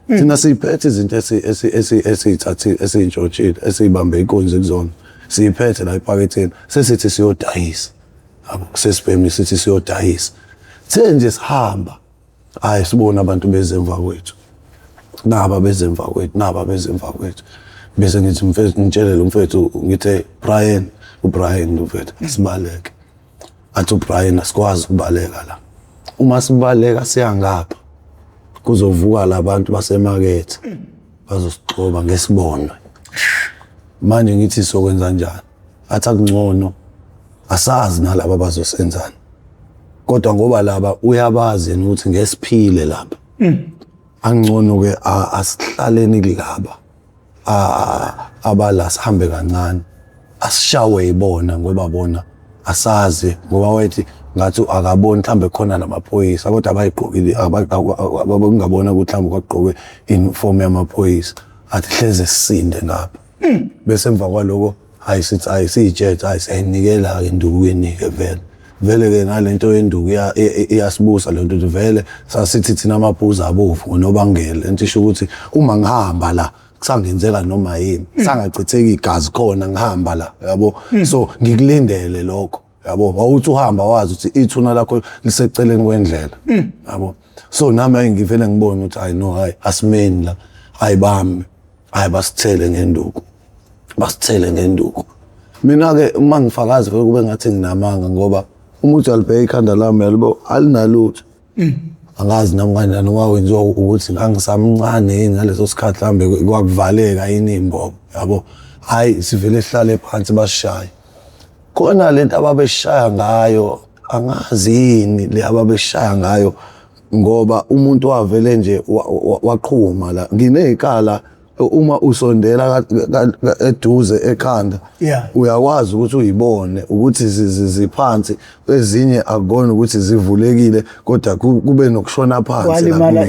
thina siyiphethe izinto esiyithathile esiyintshontshile esiyibambe inkunzi kuzona siyiphethe la ephaketheni sesithi siyodayisa yabo sesibhemi sithi siyodayisa the nje sihamba hayi sibona abantu bezemva kwethu naba bezemva kwethu naba bezemva kwethu bese ngithi mfethu ngitshele lo mfethu ngithe Brian uBrian mfethu sibaleke athi uBrian asikwazi ukubaleka la uma sibaleka siyangapha kuzovuka labantu basemakethe bazosixoba ngesibonwe manje ngithi sokwenza njani. Athi akungcono asazi nalaba bazosenzani. Kodwa ngoba laba uyabazi yena ukuthi ngesiphile lapha. Angcono ke asihlaleni kulaba. Abala sihambe kancane. Asishawe yibona ngoba bona asazi ngoba wayethi ngathi akaboni mhlambe khona namaphoyisa kodwa abayigqokile abangabona ukuthi mhlambe kwagqokwe uniform yamaphoyisa athi hleze sisinde ngapha. Bese emva kwaloko hayi sithi hayi siyitshethe hayi siyayinikela ke endukwini ke vele. Vele ke nalento yenduku iyasibusa lento ukuthi vele sasithi thina amaphuzu abovu ngonobangela lento isho ukuthi uma ngihamba la kusangenzeka noma yini sangachitheka igazi khona ngihamba la yabo. So ngikulindele lokho yabo. Wawuthi uhamba wazi ukuthi ithuna lakho liseceleni kwendlela yabo. So nami ngivele ngibone ukuthi hayi no hayi asimeni la hayi bami hayi basithele ngenduku basithele ngenduku. Mina ke uma ngifakazi vele kube ngathi nginamanga ngoba uma uthi alibheka ikhanda lami yalibo alinalutho. Angazi nami kanjani kwawenziwa ukuthi ngangisamncane yini ngaleso sikhathi mhlambe kwakuvaleka yini imbobo yabo. Hayi sivele sihlale phansi basishaye. Khona lento ababeshaya ngayo angazi yini le ababeshaya ngayo ngoba umuntu wavele nje waqhuma la. Nginezikhala uma usondela eduze ekhanda uyakwazi ukuthi uyibone ukuthi ziphansi ezinye akubona ukuthi zivulekile kodwa kube nokushona phansi walimala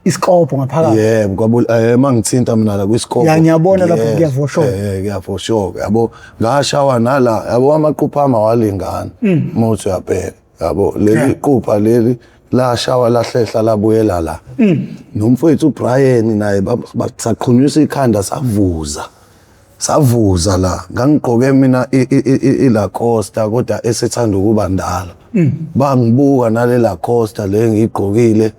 isikobho ngaphakathi. Yebo kwabula mangithinta mina la kwisikobho. Ya ngiyabona lapho kuyavoshoka. Kuyavoshoka yabo. Ngashawa nala yabo amaqupha amawalingana uma uthi uyabheka yabo leli qupha leli lashawa lahlehla labuyela la. Nomfowethu uBrian naye saqhunyisa ikhanda savuza. Savuza la. Ngangigqoke mina iLacoste kodwa esethanda ukuba ndala. Bangibuka nale Lacoste le ngigqokile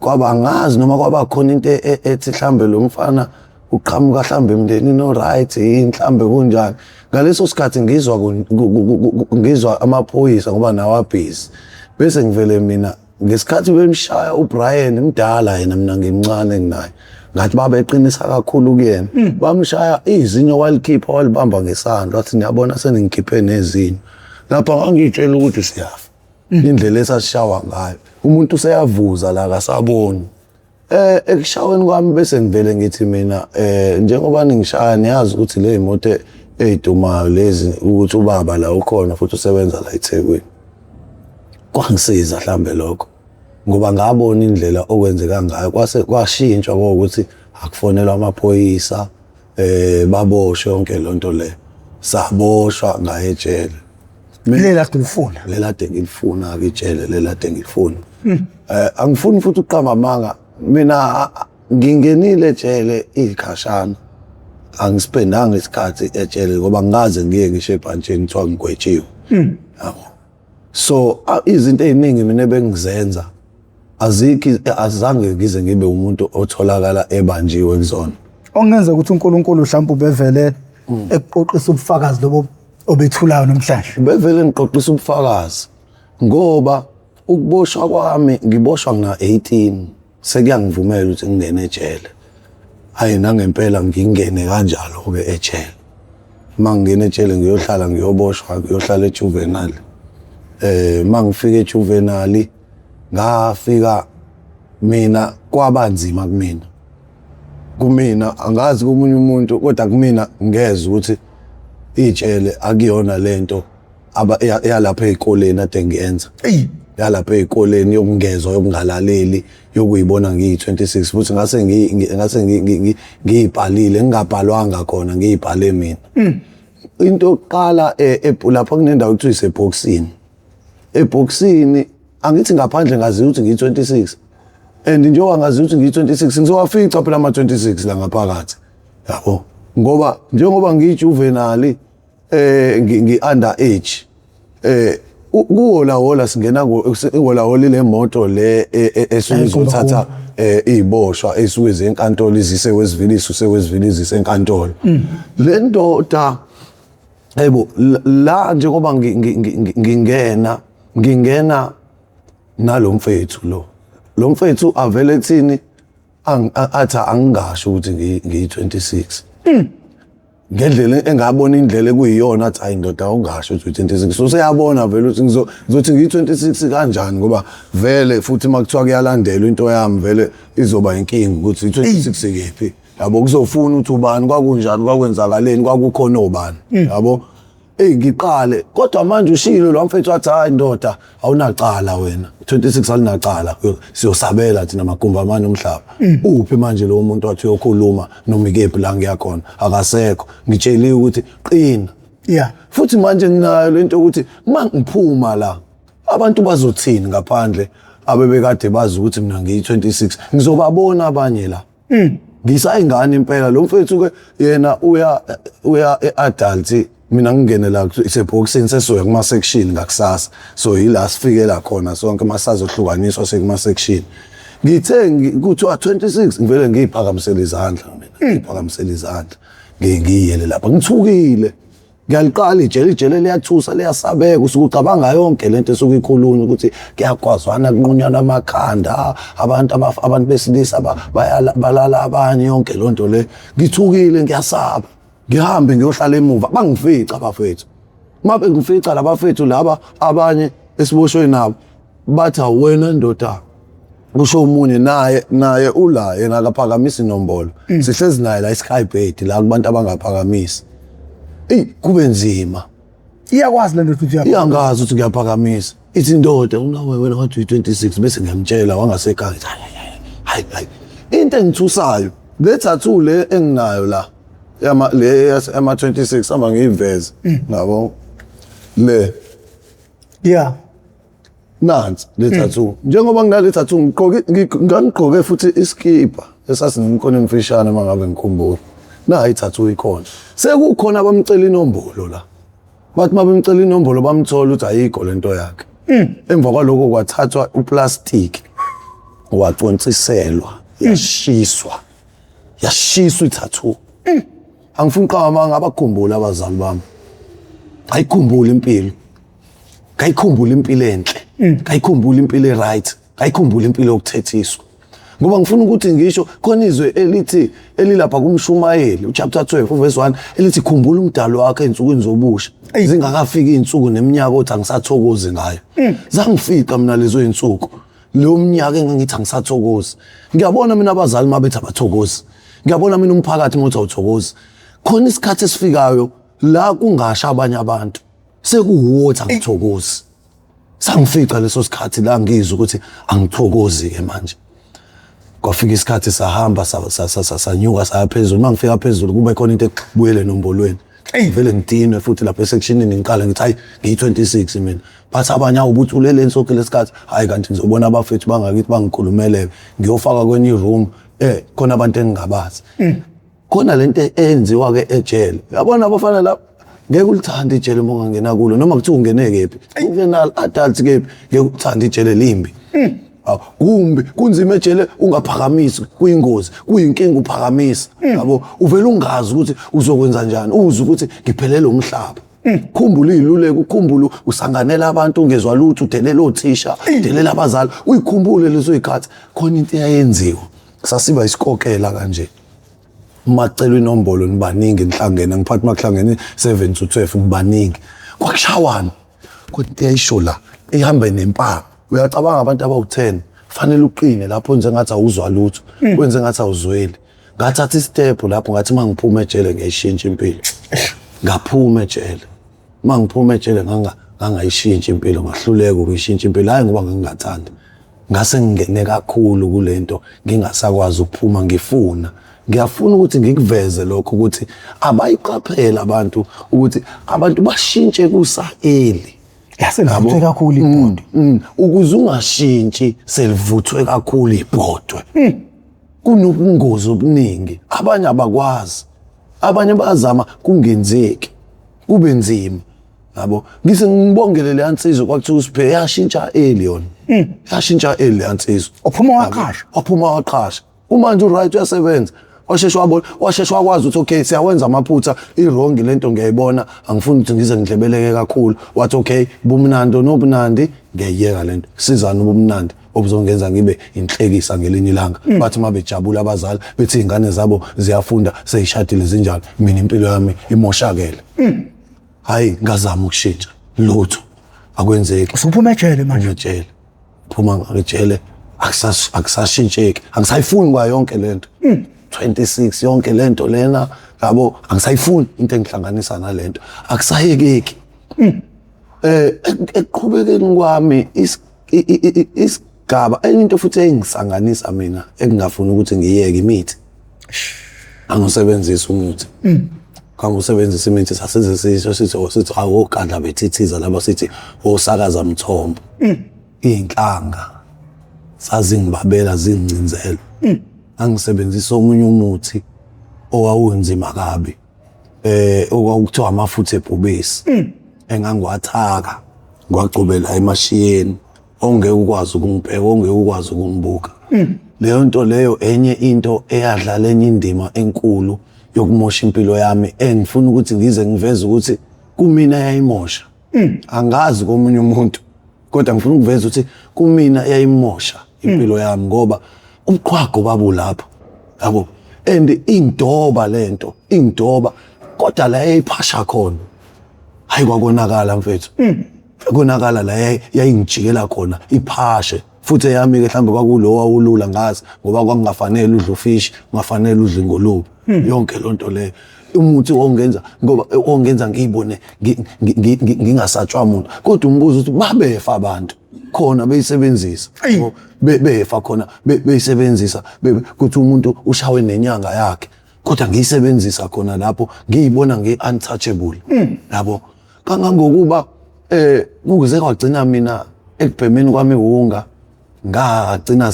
kwaba ngazi noma kwaba khona into ethi mhlambe lo mfana uqhamuka mhlambe emndenini o right yini mhlambe kunjani. Ngaleso sikhathi ngizwa amaphoyisa ngoba nawo abhizi. Bese ngivele mina ngesikhathi bemshaya uBrian mdala yena mina ngimncane kunaye. Ngathi babeqinisa kakhulu kuyena. Bamshaya izinyo walikhipha walibamba ngesandla wathi niyabona seningikhiphe nezinyo. Lapha ngangitshela ukuthi siyafa. Indlela esasishawa ngayo. Umuntu useyavuza la akasaboni. Ekushaweni kwami bese ngivele ngithi mina njengoba ningishaya niyazi ukuthi le moto ezidumayo lezi ukuthi ubaba la ukhona futhi usebenza la eThekwini. Kwangisiza mhlambe lokho ngoba ngabona indlela okwenzeka ngayo kwase kwashintshwa ukuthi akufonelwa amaphoyisa baboshwe yonke lonto le. Saboshwa ngayejele. Lela kade ulifuna. Lela kade ngilifuna ke ijele lela kade ngilifuna. Angifuni futhi ukuqamba amanga mina ngingenile ejele ikhashana. Angisipendanga isikhathi ejele ngoba ngikaze ngiye ngisho ebhantshini kuthiwa ngigwetshiwe. Yabo. So izinto eziningi mina bengizenza azikho azange ngize ngibe umuntu otholakala ebanjiwe kuzona. Okungenza ukuthi uNkulunkulu mhlawumbe ubevele ekuqoqisa ubufakazi lobo obethulayo namhlanje. Bevele ngiqoqisa ubufakazi ngoba ukuboshwa kwami ngiboshwa ngina 18 sekuyangivumela ukuthi ngingene ejele. Hayi nangempela ngingene kanjalo ke ejele. Mangingena ejele ngiyohlala ngiyoboshwa ngiyohlala ejuvenile. Mangifika ejuvenile ngafika mina kwabanzima kumina. Kumina angazi komunye umuntu kodwa kumina ngezwe ukuthi ijele akuyona lento yalapha ezikoleni ade ngiyenza. Yalapha ezikoleni yokungezwa yokungalaleli yokuyibona ngiyi-26 futhi ngase ngiyibhalile ngingabhalwanga khona ngiyibhale mina. Into yokuqala lapha kunendawo ekuthiwa isebhokisini. Ebhokisini angithi ngaphandle ngazi ukuthi ngiyi-26 and njengoba ngazi ukuthi ngiyi-26 ngizowafica phela ama-26 la ngaphakathi yabo ngoba njengoba ngiyi-juvenile ngi under age kuwola wola singena kuwola wola ile moto le esuke izothatha iziboshwa esuke zenkantolo izise weziviliso seweziviliso isenkantolo. Le ndoda yebo la njengoba ngingena nalomfethu lo mfethu avele ethini athi angingasho ukuthi ngiyi-26. Ngendlela engabona indlela ekuyiyona, athi hayi ndoda, ungasho ukuthi u-26. So seyabona vele ukuthi ngizothi ngiyi-26 kanjani, ngoba vele futhi uma kuthiwa kuyalandelwa into yami, vele izoba inkinga ukuthi i-26 kephi, yabo. Kuzofuna ukuthi ubani, kwakunjani, kwakwenzakaleni, kwakukhona obani, yabo. Eyi, ngiqale kodwa manje ushilo lo mfethu, wathi hayi ndoda, awunacala wena, 26 alinacala, siyosabela thina magumbi amane omhlaba. Uphi manje lo muntu wathi uyokhuluma noma ikephi la ngiyakhona? Akasekho. Ngitsheliwe ukuthi qina. Futhi manje nginayo lento ukuthi uma ngiphuma la, abantu bazothini ngaphandle abebekade bazi ukuthi mina ngiyi-26? Ngizobabona abanye la ngisayingane impela. Lo mfethu ke yena uya e-adult, mina ngingene la isebhokisini, sesoya kuma section ngakusasa. So yila sifikela khona sonke masazohlukaniswa sekuma section. Ngithe kuthiwa 26, ngivele ngiyiphakamisela izandla mina, ngiyiphakamisela izandla, ngiyele lapha ngithukile. Ngiyaliqala ijele, ijele liyathusa, liyasabeka. Usuke ucabanga yonke lento esuke ikhulunywa ukuthi kuyagwazwana, kunqunyana amakhanda abantu, abantu besilisa balala abanye, yonke loo nto le. Ngithukile, ngiyasaba, ngihambe ngiyohlala emuva. Bangifica abafethu. Uma bengifica labafethu laba abanye esiboshwe nabo, bathi awena ndoda, kusho omunye naye ula, yena akaphakamisi inombolo. Sihlezi naye la i-sky bed la kubantu abangaphakamisi. Eyi, kube nzima. Iyakwazi le nto ukuthi Iyangazi ukuthi ngiyaphakamisa. Ithi ndoda, unawe wena wathi uyi-26, bese ngiyamtshela wangasekhaya, ngithi hayi hayi hayi hayi. Into engithusayo, le tattoo le enginayo la, yama le yama 26, hamba ngiyiveze, yabo le. Nansi le tattoo. Njengoba nginale tattoo, ngigqoke ngangigqoke futhi iskipa esasinemikhono emfishane, uma ngabe ngikhumbula. Nayi i-tattoo ikhona. Sekukhona abamcela inombolo la, bathi uma bemcela inombolo bamthola ukuthi ayikho lento yakhe. Emva kwaloko kwathathwa uplastiki, waconsiselwa, yashiswa, yashiswa i-tattoo. Angifuni uqamba, ngabakhumbula abazali bami, ayikhumbula impilo, ngayikhumbula impilo enhle, ngayikhumbula impilo e-right, ngayikhumbula impilo yokuthethiswa. Ngoba ngifuna ukuthi ngisho khona izwe elithi elilapha kumshumayeli uchapter 12 verse 1 elithi khumbula umdalo wakho ey'nsukwini zobusha, zingakafiki iy'nsuku neminyaka othi angisathokozi ngayo. Zangifica mina lezo y'nsuku, leyo minyaka engangithi angisathokozi. Ngiyabona mina abazali uma bethi abathokozi, ngiyabona mina umphakathi uma uthi awuthokozi. Khona isikhathi esifikayo la kungasha abanye abantu, sekuwuwo othi angithokozi. Sangifica leso sikhathi la ngizwa ukuthi angithokozi-ke manje. Kwafika isikhathi sahamba, sanyuka, saya phezulu. Uma ngifika phezulu kube khona into ekubuyele enombolweni, vele ngidinwe futhi lapha esectionini. Ngiqale ngithi hayi, ngiyi-26 mina. Bathi abanye, awu, ubuthi uleleni sonke lesikhathi? Hhayi, kanti ngizobona abafethu bangakithi bangikhulumeleke, ngiyofaka kwenye i-room khona abantu engingabazi khona. Lento eyenziwa-ke ejele, uyabona abafana la, ngeke ulithande ijele uma ungangena kulo, noma kuthiwa ungene kephi, juvenile, adult, kephi, ngeke ulithande ijele, limbi. Awu, kumbi, kunzima ejele, ungaphakamisi, kuyingozi, kuyinkinga uphakamisa, yabo. Uvele ungazi ukuthi uzokwenza njani, uze ukuthi ngiphelele umhlaba. Khumbula iy'luleko, ukhumbule usanganela abantu, ungezwa lutho, udelela othisha, udelela abazali, uyikhumbule lezo y'khathi. Khona into eyayenziwa, sasiba isikokela kanje. Uma kucelwa inombolo nibaningi, nihlangene, ngiphathi uma kuhlangene 7 to 12 nibaningi, kwakushawana. Kodwa into eyayisho la ihambe nempama, uyacabanga abantu abawu-10, fanele uqine lapho, wenze ngathi awuzwa lutho, wenze ngathi awuzweli. Ngathatha istep lapho, ngathi uma ngiphuma ejele ngiyayishintsha impilo. Ngaphuma ejele. Uma ngiphuma ejele ngangayishintsha impilo, ngahluleka ukuyishintsha impilo. Hhayi ngoba ngingathandi, ngase ngingene kakhulu kulento, ngingasakwazi ukuphuma. Ngifuna, ngiyafuna ukuthi ngikuveze lokho ukuthi abayiqaphele abantu ukuthi abantu bashintshe kusa-early. Yasevuthwe kakhulu ibhodwe. Ukuze ungashintshi selivuthwe kakhulu ibhodwe, kunobungozi obuningi. Abanye abakwazi, abanye bayazama, kungenzeki, kube nzima, yabo. Ngise ngibongele leya nsizwa kwakuthiwa usiphe, yashintsha early yona, yashintsha early leya nsizwa. Waphuma waqasha. Waphuma waqasha. Kumanje uright, uyasebenza. Washeshe wabona, washeshe wakwazi ukuthi okay, siyawenza amaphutha, i-wrong lento ngiyayibona, angifuni ukuthi ngize ngidlebeleke kakhulu. Wathi okay, bumnandi nobunandi, ngiyayiyeka lento, sizana ubumnandi. obuzongenza ngibe inhlekisa ngelinye ilanga. Bathi uma bejabula abazali bethi iy'ngane zabo ziyafunda, seyishadile zinjalo, mina impilo yami imoshakele. Hhayi, ngazama ukushintsha, lutho akwenzeki. Usuphuma ejele manje? Ejele. Phuma ngejele, akusashintsheki, angisayifuni kwa yonke lento. 26 yonke lento lena, yabo, angisayifuni into engihlanganisa nalento, akusayekeki. Ekuqhubekeni kwami isigaba, enye into futhi engisanganisa mina engingafuni ukuthi ngiyeke imithi. Angisebenzisi umuthi. Ngangisebenzisa imithi, sasize sisho sithi sithi awokadla bethithiza laba, sithi osakaza mthombo. Iy'nhlanga zazingibabela zingincinzela. Ngangisebenzisa omunye umuthi owawunzima kabi, okwakuthiwa amafutha ebhubesi, engangiwathaka ngiwagcobela emashiyeni, ongeke ukwazi ukungibheka, ongeke ukwazi ukungibuka. Leyo nto leyo enye into eyadlala enye indima enkulu yokumosha impilo yami, engifuna ukuthi ngize ngiveze ukuthi kumina yayimosha. Angazi komunye umuntu, kodwa ngifuna ukuveza ukuthi kumina yayimosha impilo yami, ngoba ubuqhwago babulapho, yabo. And ingidoba lento, ingidoba, kodwa la yayiphasha khona, hayi kwakonakala mfethu. Konakala la yayingijikela khona iphashe. Futhi eyami-ke mhlawumbe kwakulo wawulula ngazi, ngoba kwakungafanele udle ufishi, kungafanele udle ingulube. Yonke loo nto leyo. Umuthi ongenza, ngoba ongenza ngiyibone ngingasatshwa muntu. Kodwa umbuzo uthi babefa abantu khona beyisebenzisa. Befa khona beyisebenzisa, kuthi umuntu ushawe nenyanga yakhe. Kodwa ngiyisebenzisa khona lapho ngiyibona ngi-untouchable. Yabo. Kangangokuba kuze kwagcina mina ekubhemeni kwami iwunga, ngagcina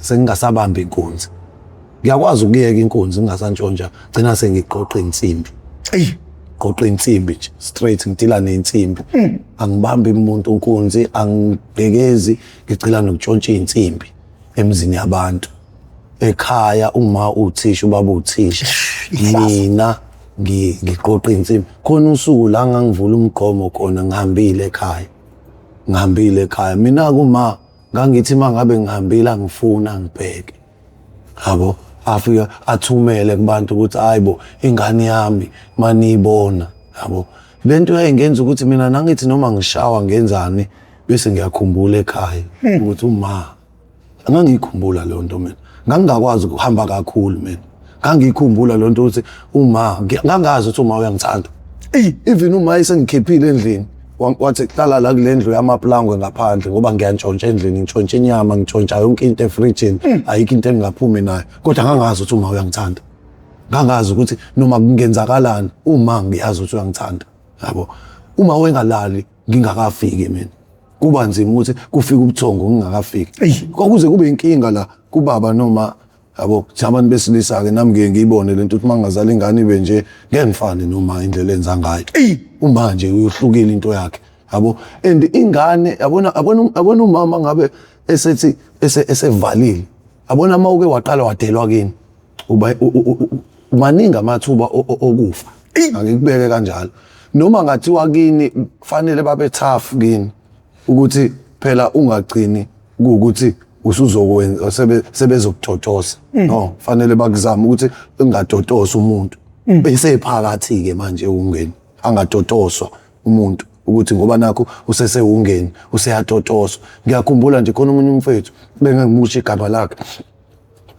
sengingasabambi inkunzi. Ngiyakwazi ukuyeka inkunzi ngingasantshontsha, gcina sengiqoqa insimbi. Qoqa insimbi nje straight, ngidila nensimbi. Angibambi umuntu inkunzi, angibhekezi, ngigcina nokutshontsha insimbi emzini yabantu. Ekhaya uma uthisha, ubaba uthisha, mina ngiqoqa insimbi. Khona usuku la ngangivula umgqomo khona, ngihambile ekhaya. Ngihambile ekhaya. Mina kuma ngangithi mangabe ngihambile angifuna ngibheke. Yabo, afika athumele kubantu ukuthi hayibo ingane yami maniyibona, yabo. Lento yayingenza ukuthi mina nangithi noma ngishawa ngenzani bese ngiyakhumbula ekhaya ukuthi uma ngangikhumbula leyo nto mina. Ngangingakwazi ukuhamba kakhulu mina. Ngangikhumbula leyo nto ukuthi uma ngangazi ukuthi uma uyangithanda. Even uma esengikhiphile endlini, wathi hlala la kule ndlu yamaplangwe ngaphandle, ngoba ngiyantshontsha endlini, ngitshontsha inyama, ngitshontsha yonke into efrijini, ayikho into engingaphumi nayo. Kodwa ngangazi ukuthi uma uyangithanda. Ngangazi ukuthi noma kungenzakalani uma ngiyazi ukuthi uyangithanda. Yabo. Uma wengalali ngingakafiki mina. Kuba nzima ukuthi kufike ubuthongo ngingakafiki. Kwakuze kube inkinga la kubaba noma, yabo, abantu besilisa ke nami ngiye ngiyibone lento ukuthi mangazala ingane ibe nje ngeke ngifane noma indlela enza ngayo. Uma nje uyohlukile into yakhe, yabo. And ingane yabona, yabona, yabona umama ngabe esethi esevalile, yabona uma uke waqala wadelwa kini, uba maningi amathuba okufa. Angikubeke kanjalo. Noma ngathiwa kini kufanele babe tough kini ukuthi phela ungagcini ukuthi usuzokwenza sebezokutotosa. No, fanele bakuzame ukuthi ungatotosa umuntu. Bese phakathi ke manje ungeni angatotoswa umuntu ukuthi ngoba nakho usesewungeni useyatotoswa. Ngiyakhumbula nje khona omunye umfethu bengangimusha igama lakhe,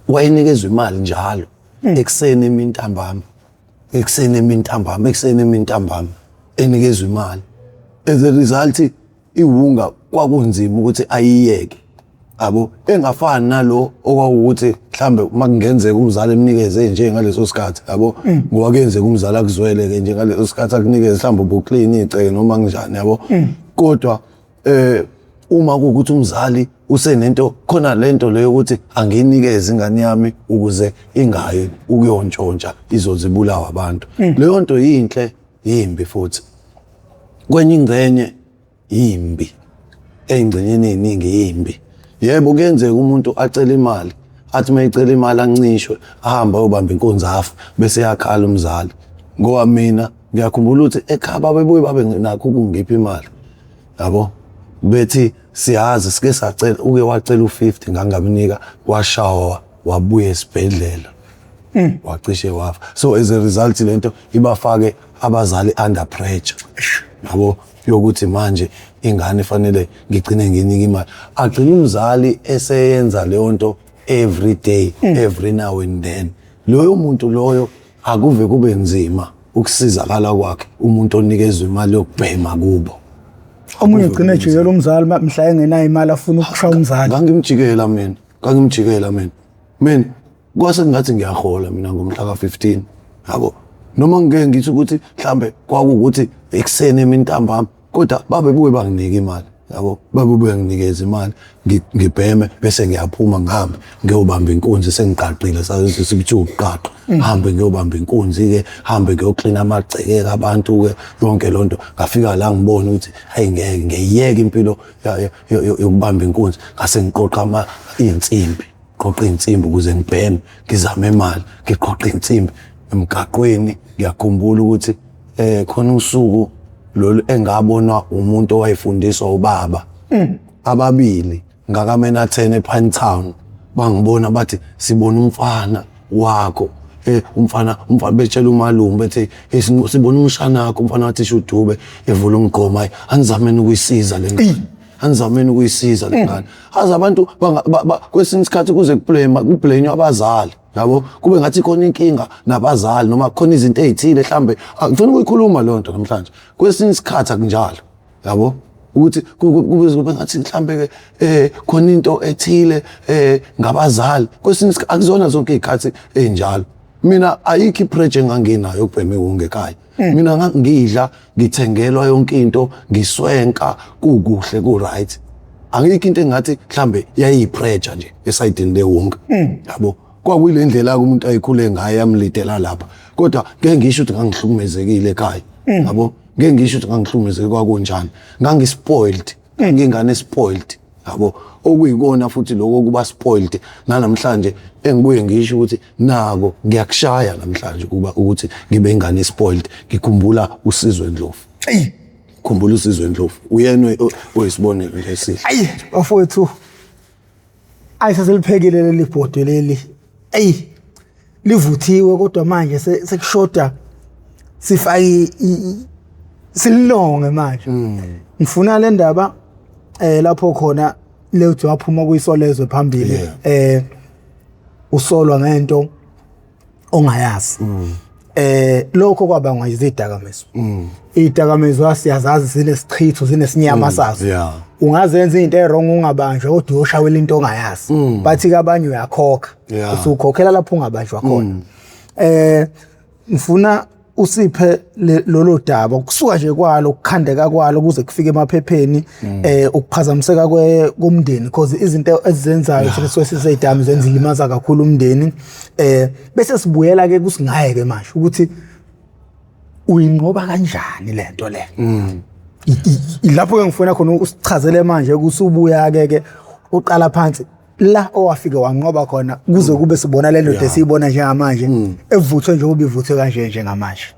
wayenikezwa imali njalo ekuseni emintambama, ekuseni emintambama, ekuseni emintambama, enikezwa imali. As a result iwunga kwakunzima ukuthi ayiyeke, yabo, engafani nalo okwawukuthi mhlambe uma kungenzeka umzali emnikeze nje ngaleso sikhathi, yabo, ngoba kuyenzeka umzali akuzwele ke nje ngaleso sikhathi akunikeze mhlambe ubuclean igceke noma kanjani, yabo. Kodwa uma kuwukuthi umzali usenento khona lento leyo ukuthi anginikeze ingane yami ukuze ingayi ukuyontshontsha izozibulawa abantu, leyo nto yinhle yimbi futhi kwenye ingxenye yimbi, ey'ngxenyeni ey'ningi yimbi. Yebo, kuyenzeka umuntu acele imali, athi uma ecela imali ancishwe, ahambe ayobamba inkunzi afe, bese eyakhala umzali. Ngoba mina ngiyakhumbula ukuthi ekhaya babebuye babe nakho ukungipha imali, yabo, bethi Siyazi sike sacela, uke wacela u-50, ngangamnika, washawa, wabuya esibhedlela, wacishe wafa. So as a result, lento ibafake abazali under pressure, yabo, yokuthi manje ingane fanele ngigcine nginike imali. Agcina umzali eseyenza leyo nto every day, every now and then. Loyo muntu loyo akuve kube nzima ukusizakala kwakhe, umuntu onikezwe imali yokubhema kubo. Omunye ugcina ejikela umzali mhla engenayo imali, afuna ukushaya umzali. Ngangimjikela mina, ngangimjikela mina. Mina kwase kungathi ngiyahola mina ngomhla ka-15, yabo, noma ngike ngithi ukuthi mhlambe kwakuwukuthi ekuseni, emini, ntambama, kodwa babebuye banginike imali, yabo, babebuye nginikeza imali, ngibheme, bese ngiyaphuma, ngihambe ngiyobamba inkunzi. Sengiqaqile, sasikuthiwa ukuqaqa. Hambe ngiyobamba inkunzi-ke, hambe ngiyoklina amagceke abantu-ke, yonke loo nto. Ngafika la ngibona ukuthi hayi, ngeke ngiyiyeke impilo yokubamba inkunzi. Ngase ngiqoqa iy'nsimbi, qoqa iy'nsimbi ukuze ngibheme, ngizame imali, ngiqoqa iy'nsimbi emgaqweni. Ngiyakhumbula ukuthi khona usuku lolu engabonwa umuntu owayefundiswa ubaba, ababili ngakamena 10 ePinetown, bangibona bathi, "Sibona umfana wakho, umfana, umfana," betshela umalume bethi, "Eh, sibona umshana wakho, umfana wathi uDube evula umgqoma. Hayi, anizameni ukuyisiza le ngane, anizameni ukuyisiza le ngane." Aze abantu kwesinye isikhathi kuze kublame, kublamewe abazali, yabo, kube ngathi khona inkinga nabazali noma khona izinto ey'thile mhlambe. Ngifuna ukuyikhuluma leyo nto namhlanje. Kwesinye isikhathi akunjalo, yabo, ukuthi kube ngathi mhlambe ke khona into ethile ngabazali. Kwesinye isikhathi akuzona zonke izikhathi ezinjalo. Mina ayikho ipressure enganginayo yokubhema iwunga ekhaya. Mina ngangidla, ngithengelwa yonke into, ngiswenka, kukuhle, ku right. Angikho into engathi mhlambe yayiyipressure nje esayidini lewunga, yabo. Kwakuyile ndlela umuntu ayikhule ngayo, yamlidela lapha, kodwa ngeke ngisho ukuthi ngangihlukumezekile ekhaya, yabo. Ngeke ngisho ukuthi ngangihlukumezeke, kwakunjani. Ngangispoiled, ngingane spoiled, yabo, okuyikona futhi lokho kuba spoiled nanamhlanje engibuye ngisho ukuthi nako ngiyakushaya namhlanje kuba ukuthi ngibe ingane spoiled. Ngikhumbula uSizwe Ndlovu. Eyi. Khumbula uSizwe Ndlovu, uyena oyisibonelo nje esihle. Ayi bafowethu, ayi, seseliphekile leli bhodwe leli. Eyi, livuthiwe, kodwa manje sekushoda sifake sililonge manje. Ngifuna le ndaba lapho khona leyo waphuma kuyisolezwe phambili, usolwa ngento ongayazi. Lokho kwabangwa izidakamizwa. Izidakamizwa siyazazi, zinesichitho, zinesinyama sazo. Ungazenza into ewrong ungabanjwa, kodwa uyoshawela into ongayazi. Bathi ke abanye uyakhokha, usukhokhela lapho ungabanjwa khona. Ngifuna usiphe lolo daba, kusuka nje kwalo, ukukhandeka kwalo, kuze kufike emaphepheni, ukuphazamiseka komndeni, because izinto ezizenzayo thina suke siseyidami zenza ilimaza kakhulu umndeni. Bese sibuyela ke kusingaye ke manje ukuthi uyinqoba kanjani lento le. Ilapho ke ngifuna khona usichazele manje ukuthi ubuya ke ke uqala phansi la owafike wanqoba khona, kuze kube sibona le ndoda esiyibona njengamanje, evuthwe njengoba ivuthwe kanje njengamanje.